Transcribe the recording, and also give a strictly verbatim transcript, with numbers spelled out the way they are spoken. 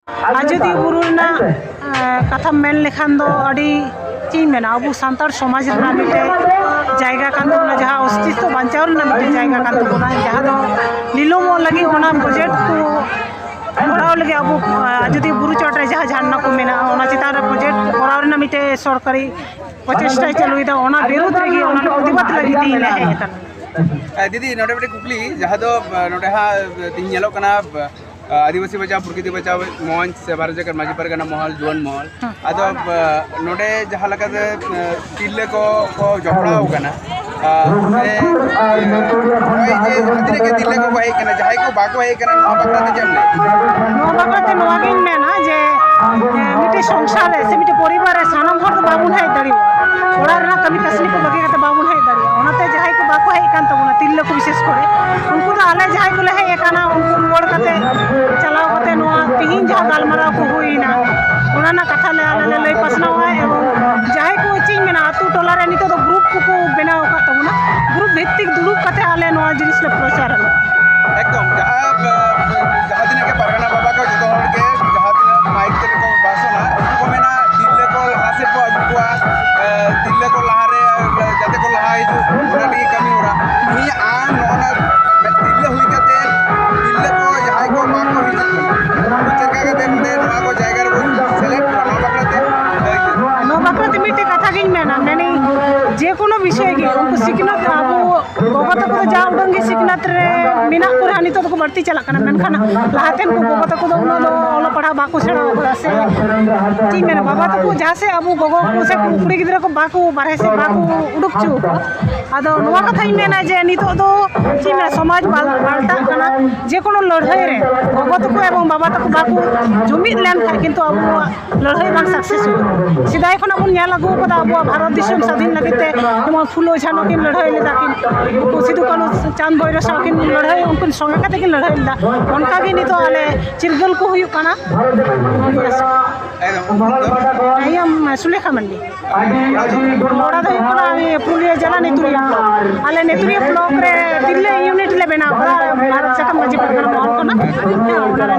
ᱟᱡᱳᱫᱤᱭᱟᱹ ᱵᱩᱨᱩ ᱨᱮᱱᱟᱜ ᱠᱟᱛᱷᱟᱢ ᱢᱮᱱ ᱞᱮᱠᱷᱟᱱ ᱫᱚ ᱟᱹᱰᱤ, ᱪᱮᱫ ᱤᱧ ᱢᱮᱱᱟ, ᱟᱵᱚ ᱥᱟᱱᱛᱟᱲ ᱥᱚᱢᱟᱡᱽ ᱨᱮᱱᱟᱜ ᱢᱤᱫᱴᱮᱡ ᱡᱟᱭᱜᱟ ᱠᱟᱱ ᱛᱟᱵᱚᱱᱟ, ᱡᱟᱦᱟᱸ ᱚᱥᱛᱤᱛᱛᱚ ᱵᱟᱧᱪᱟᱣ ᱨᱮᱱᱟᱜ ᱢᱤᱫᱴᱮᱡ ᱡᱟᱭᱜᱟ ᱠᱟᱱ ᱛᱟᱵᱚᱱᱟ, ᱡᱟᱦᱟᱸ ᱫᱚ ᱱᱤᱞᱟᱹᱢᱚᱜ ᱞᱟᱹᱜᱤᱫ ᱚᱱᱟ ᱯᱨᱚᱡᱮᱠᱴ ᱠᱚ ᱠᱚᱨᱟᱣ ᱞᱟᱹᱜᱤᱫ ᱟᱵᱚ ᱟᱡᱳᱫᱤᱭᱟᱹ ᱵᱩᱨᱩ ᱪᱚᱴ ᱨᱮ ᱡᱟᱦᱟᱸ ᱡᱷᱟᱨᱱᱟ ᱠᱚ ᱢᱮᱱᱟᱜᱼᱟ, ᱚᱱᱟ ᱪᱮᱛᱟᱱ ᱨᱮ ᱯᱨᱚᱡᱮᱠᱴ ᱠᱚᱨᱟᱣ ᱨᱮᱱᱟᱜ ᱢᱤᱫᱴᱮᱡ ᱥᱚᱨᱠᱟᱨᱤ ᱯᱨᱚᱪᱮᱥᱴᱟᱭ ᱪᱟᱹᱞᱩᱭᱮᱫᱟ, ᱚᱱᱟ ᱵᱤᱨᱩᱫᱽ ᱨᱮᱜᱮ, ᱚᱱᱟ ᱯᱨᱚᱛᱤᱵᱟᱫᱽ ᱞᱟᱹᱜᱤᱫ ᱛᱮ ᱤᱧ ᱦᱮᱡ ᱟᱠᱟᱱᱟ᱾ ᱫᱤᱫᱤ, ᱱᱚᱰᱮ ᱢᱤᱫᱴᱮᱡ ᱠᱩᱠᱞᱤ, ᱡᱟᱦᱟᱸ ᱫᱚ ᱱᱚᱰᱮ ᱦᱟᱸᱜ ᱛᱤᱦᱤᱧ ᱧᱮᱞᱚᱜ ᱠᱟᱱᱟ, ᱟᱹᱫᱤᱵᱟᱹᱥᱤ ᱵᱟᱧᱪᱟᱣ ᱯᱨᱚᱠᱨᱤᱛᱤ ᱵᱟᱧᱪᱟᱣ ᱢᱚᱧᱪ ᱥᱮ ᱵᱷᱟᱨᱚᱛ ᱡᱟᱠᱟᱛ ᱢᱟᱹᱡᱷᱤ ᱯᱟᱨᱜᱟᱱᱟ ᱢᱚᱦᱚᱞ, ᱡᱩᱣᱟᱹᱱ ᱢᱚᱦᱚᱞ, ᱟᱫᱚ ᱱᱚᱰᱮ ᱡᱟᱦᱟᱸ ᱞᱮᱠᱟᱛᱮ ᱛᱤᱨᱞᱟᱹ ᱠᱚ ᱠᱚ ᱡᱚᱯᱲᱟᱣ ᱠᱟᱱᱟ, ᱥᱮ ᱱᱚᱜᱼᱚᱭ ᱡᱮ ᱡᱟᱦᱟᱸ ᱛᱤᱱᱟᱹᱜ ᱜᱮ ᱛᱤᱨᱞᱟᱹ ᱠᱚᱠᱚ ᱦᱮᱡ ᱠᱟᱱᱟ, ᱡᱟᱦᱟᱸᱭ ᱠᱚ ᱵᱟᱠᱚ ᱦᱮᱡ ᱠᱟᱱᱟ, ᱱᱚᱣᱟ ᱵᱟᱠᱷᱨᱟ ᱛᱮ ᱪᱮᱫ ᱮᱢ ᱞᱟᱹᱭᱟ? ᱱᱚᱣᱟ ᱵᱟᱠᱷᱨᱟ ᱛᱮ ᱱᱚᱣᱟ ᱜᱤᱧ ᱢᱮᱱᱟ ᱡᱮ, ᱢᱤᱫᱴᱮᱡ ᱥᱚᱝᱥᱟᱨ ᱨᱮ ᱥᱮ ᱢᱤᱫᱴᱮᱡ ᱯᱚᱨᱤᱵᱟᱨ ᱨᱮ ᱥᱟᱱᱟᱢ ᱦᱚᱲ ᱫᱚ ᱵᱟᱵᱚᱱ ᱦᱮᱡ ᱫᱟᱲᱮᱭᱟᱜᱼᱟ᱾ ᱚᱲᱟᱜ ᱨᱮᱱᱟᱜ ᱠᱟᱹᱢᱤ ᱠᱟᱹᱥᱱᱤ ᱠᱚ ᱵᱟᱹᱜᱤ ᱠᱟᱛᱮ ᱵᱟᱵᱚᱱ ᱦᱮᱡ ᱫᱟᱲᱮᱭᱟᱜᱼᱟ᱾ ᱚᱱᱟᱛᱮ ᱡᱟᱦᱟᱸᱭ ᱠᱚ ᱵᱟᱠᱚ ᱦᱮᱡ ᱟᱠᱟᱱ ᱛᱟᱵᱚᱱᱟ, ᱛᱤᱨᱞᱟᱹ ᱠᱚ ᱵᱤᱥᱮᱥ ᱠᱚᱨᱮ, ᱩᱱᱠᱩ ᱫᱚ ᱟᱞᱮ ᱡᱟᱦᱟᱸᱭ ᱠᱚᱞᱮ ᱦᱮᱡ ᱟᱠᱟᱱᱟ, ᱩᱱᱠᱩ ᱨᱩᱣᱟᱹᱲ ᱠᱟᱛᱮ, ᱪᱟᱞᱟᱣ ᱠᱟᱛᱮ ᱱᱚᱣᱟ ᱛᱤᱦᱤᱧ ᱡᱟᱦᱟᱸ ᱜᱟᱞᱢᱟᱨᱟᱣ ᱠᱚ ᱦᱩᱭᱱᱟ, ᱚᱱᱟ ᱨᱮᱱᱟᱜ ᱠᱟᱛᱷᱟ ᱞᱮ ᱟᱞᱮ ᱞᱮ ᱞᱟᱹᱭ ᱯᱟᱥᱱᱟᱣᱟ᱾ ᱮᱵᱚᱝ ᱡᱟᱦᱟᱸᱭ ᱠᱚ, ᱪᱮᱫ ᱤᱧ ᱢᱮᱱᱟ, ᱟᱹᱛᱩ ᱴᱚᱞᱟ ᱨᱮ ᱱᱤᱛᱚᱜ ᱫᱚ ᱜᱨᱩᱯ ᱠᱚᱠᱚ ᱵᱮᱱᱟᱣ ᱟᱠᱟᱫ ᱛᱟᱵᱚᱱᱟ, ᱜᱨᱩᱯ ᱵᱷᱤᱛᱛᱤᱠ ᱫᱩᱲᱩᱵ ᱠᱟᱛᱮ ᱟᱞᱮ ᱱᱚᱣᱟ ᱡᱤᱱᱤᱥ ᱞᱮ ᱯᱨᱚᱪᱟᱨ ᱟᱞᱮ᱾ ᱮᱠᱫᱚᱢ, ᱡᱟᱦᱟᱸ, ᱡᱟᱦᱟᱸ ᱛᱤᱱᱟᱹᱜ ᱜᱮ ᱯᱟᱨᱜᱟᱱᱟ ᱵᱟᱵᱟ ᱠᱚ, ᱡᱚᱛᱚ ᱦᱚᱲ ᱜᱮ ᱡᱟᱦᱟᱸ ᱛᱤᱱᱟᱹᱜ ᱢᱟᱭᱤᱠ ᱛᱮ ᱠᱚ ᱵᱷᱟᱥᱚᱱᱟ, ᱩᱱᱠᱩ ᱠᱚ ᱢᱮᱱᱟ ᱛᱤᱨᱞᱟᱹ ᱠᱚ ᱞᱟᱦᱟ ᱥᱮᱫ ᱵᱚ ᱟᱹᱜᱩ ᱠᱚᱣᱟ, ᱛᱤᱨᱞᱟᱹ ᱠᱚ ᱞᱟᱦᱟᱨᱮ ᱡᱟᱛᱮ ᱠᱚ ᱞᱟᱦᱟ ᱦᱤᱡᱩᱜ, ᱚᱱᱟ ᱞᱟᱹᱜᱤᱫ ᱠᱟᱹᱢᱤ ᱦᱚᱨᱟ᱾ ᱛᱮᱦᱮᱧ ᱟᱢ ᱱᱚᱜᱼᱚ ᱱᱟ ᱛᱤᱨᱞᱟᱹ ᱦᱩᱭ ᱠᱟᱛᱮ ᱛᱤᱨᱞᱟᱹ ᱠᱚ ᱡᱟᱦᱟᱸᱭ ᱠᱚ ᱵᱟᱠᱚ ᱦᱤᱡᱩᱜ ᱠᱟᱱᱟ, ᱩᱱᱠᱩ ᱪᱮᱫ ᱞᱮᱠᱟ ᱠᱟᱛᱮ ᱱᱚᱰᱮ ᱱᱚᱣᱟ ᱠᱚ ᱡᱟᱭᱜᱟ ᱨᱮᱵᱚᱱ ᱥᱮᱞᱮᱫ ᱠᱚᱣᱟ, ᱱᱚᱣᱟ ᱵᱟᱠᱷᱨᱟ ᱛᱮ ᱞᱟᱹᱭ ᱠᱮᱫᱟ? ᱱᱚᱣᱟ ᱵᱟᱠᱷᱨᱟ ᱛᱮ ᱢᱤᱫᱴᱮᱡ ᱠᱟᱛᱷᱟ ᱜᱤᱧ ᱢᱮᱱᱟ, ᱢᱮᱱᱟᱹᱧ ᱡᱮ ᱠᱳᱱᱳ ᱵᱤᱥᱚᱭ ᱜᱮ ᱩᱱᱠᱩ ᱥᱤᱠᱷᱱᱟᱹᱛ, ᱟᱵᱚ ᱜᱚᱜᱚ ᱛᱟᱠᱚ ᱫᱚ ᱡᱟ ᱩᱰᱟᱹᱝ ᱜᱮ ᱥᱤᱠᱷᱱᱟᱹᱛ ᱨᱮ ᱢᱮᱱᱟᱜ ᱠᱚ ᱨᱮᱦᱚᱸ ᱱᱤᱛᱚᱜ ᱫᱚᱠᱚ ᱵᱟᱹᱲᱛᱤ ᱪᱟᱞᱟᱜ ᱠᱟᱱᱟ, ᱢᱮᱱᱠᱷᱟᱱ ᱞᱟᱦᱟᱛᱮᱱ ᱠᱚ ᱜᱚᱜᱚ ᱛᱟᱠᱚ ᱫᱚ ᱩᱱᱟᱹᱜ ᱫᱚ ᱚᱞᱚᱜ ᱯᱟᱲᱦᱟᱣ ᱵᱟᱠᱚ ᱥᱮᱬᱟ ᱟᱠᱟᱫᱟ ᱥᱮ, ᱪᱮᱫ ᱤᱧ ᱢᱮᱱᱟ, ᱵᱟᱵᱟ ᱛᱟᱠᱚ ᱡᱟᱦᱟᱸ ᱥᱮᱫ ᱟᱵᱚ ᱜᱚᱜᱚ ᱠᱚ ᱥᱮ ᱠᱩᱲᱤ ᱜᱤᱫᱽᱨᱟᱹ ᱠᱚ ᱵᱟᱠᱚ ᱵᱟᱨᱦᱮ ᱥᱮᱫ ᱵᱟᱠᱚ ᱩᱰᱩᱠ ᱦᱚᱪᱚ ᱟᱠᱚᱣᱟ᱾ ᱟᱫᱚ ᱱᱚᱣᱟ ᱠᱟᱛᱷᱟᱧ ᱢᱮᱱᱟ ᱡᱮ ᱱᱤᱛᱚᱜ ᱫᱚ ᱪᱮᱫ ᱤᱧ ᱢᱮᱱᱟ, ᱥᱚᱢᱟᱡᱽ ᱵᱟᱞ-, ᱯᱟᱞᱴᱟᱜ ᱠᱟᱱᱟ᱾ ᱡᱮ ᱠᱳᱱᱳ ᱞᱟᱹᱲᱦᱟᱹᱭ ᱨᱮ ᱜᱚᱜᱚ ᱛᱟᱠᱚ ᱮᱵᱚᱝ ᱵᱟᱵᱟ ᱛᱟᱠᱚ ᱵᱟᱠᱚ ᱡᱩᱢᱤᱫ ᱞᱮᱱᱠᱷᱟᱱ ᱠᱤᱱᱛᱩ ᱟᱵᱚᱣᱟᱜ ᱞᱟᱹᱲᱦᱟᱹᱭ ᱵᱟᱝ ᱥᱟᱠᱥᱮᱥ ᱦᱩᱭᱩᱜᱼᱟ᱾ ᱥᱮᱫᱟᱭ ᱠᱷᱚᱱᱟᱜ ᱵᱚᱱ ᱧᱮᱞ ᱟᱹᱜᱩ ᱟᱠᱟᱫᱟ, ᱟᱵᱚᱣᱟᱜ ᱵᱷᱟᱨᱚᱛ ᱫᱤᱥᱚᱢ ᱥᱟᱹᱫᱷᱤᱱ ᱞᱟᱹᱜᱤᱫ ᱛᱮ ᱡᱮᱢᱚᱱ ᱯᱷᱩᱞᱳ ᱡᱷᱟᱱᱳ ᱠᱤᱱ ᱞᱟᱹᱲᱦᱟᱹᱭ ᱞᱮᱫᱟ ᱠᱤᱱ, ᱩᱱᱠᱩ ᱥᱤᱫᱩ ᱠᱟᱹᱱᱩ ᱪᱟᱸᱫᱽ ᱵᱷᱳᱭᱨᱳ ᱥᱟᱶ ᱠᱤᱱ ᱞᱟᱹᱲᱦᱟᱹᱭ, ᱩᱱᱠᱤᱱ ᱥᱚᱸᱜᱮ ᱠᱟᱛᱮ ᱠᱤᱱ ᱞᱟᱹᱲᱦᱟᱹᱭ ᱞᱮᱫᱟ᱾ ᱚᱱᱠᱟ ᱜᱮ ᱱᱤᱛᱚᱜ ᱟᱞᱮ ᱪᱤᱨᱜᱟᱹᱞ ᱠᱚ ᱦᱩᱭᱩᱜ ᱠᱟᱱᱟ᱾ ᱮᱠᱫᱚᱢ᱾ ᱤᱭᱟᱹ, ᱥᱩᱞᱮᱠᱷᱟ ᱢᱟᱱᱰᱤ᱾ ᱚᱲᱟᱜ ᱫᱚ ᱦᱩᱭᱩᱜ ᱠᱟᱱᱟ ᱯᱩᱨᱩᱞᱤᱭᱟᱹ ᱡᱮᱞᱟ ᱱᱮᱛᱩᱨᱤᱭᱟ᱾ ᱟᱞᱮ ᱱᱮᱛᱩᱨᱤᱭᱟ ᱵᱞᱚᱠ ᱨᱮ ᱛᱤᱨᱞᱟᱹ ᱤᱭᱩᱱᱤᱴ ᱞᱮ ᱵᱮᱱᱟᱣ ᱠᱟᱫᱟ, ᱵᱷᱟᱨᱚᱛ ᱡᱟᱠᱟᱛ ᱢᱟᱹᱡᱷᱤ ᱯᱟᱨᱜᱟᱱᱟ ᱢᱚᱦᱚᱞ ᱠᱷᱚᱱᱟᱜ᱾ ᱦᱮᱸ, ᱚᱱᱟ ᱨᱮ